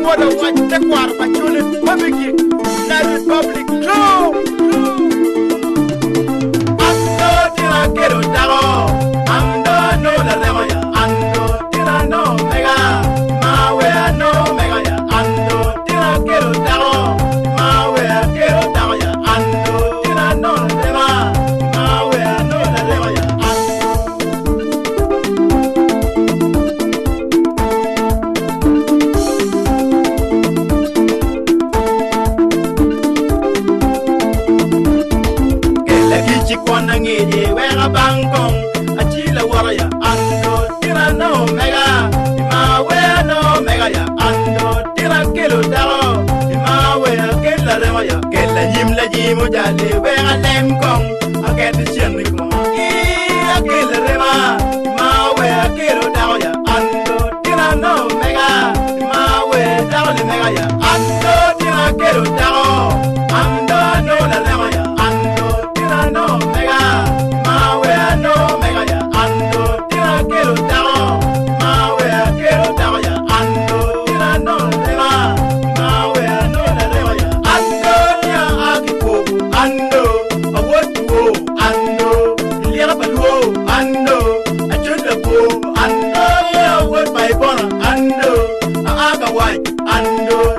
Woda watch the kwar pachule Public na Republic Club. Ando tira kero daro, ando no la remoya, ando tira no mega, ma we no mega ya, ando tira kero daro, ma we kero daro ya, ando tira no rema, ma we no la remoya. Kwana ngeje wera bangkong achila waraya ando tira no mega ma we no mega ya ando tira kelo daro ma we kela rema ya kela yim la yimu jale wera lem kong aket chen ni ko i akela rema ma we kelo daro ya ando tira no mega ma we daro le mega ya ando tira kelo daro ando no la rema ya ando tira no mega ma we no mega ya ando tira kelo daro ma we kelo daro ya ando tira no rema ma we no la rema ya ando nia akiko ando awotuo ando liera paluo ando achunda ko ando ya wot pai bona ando aaka wai ando.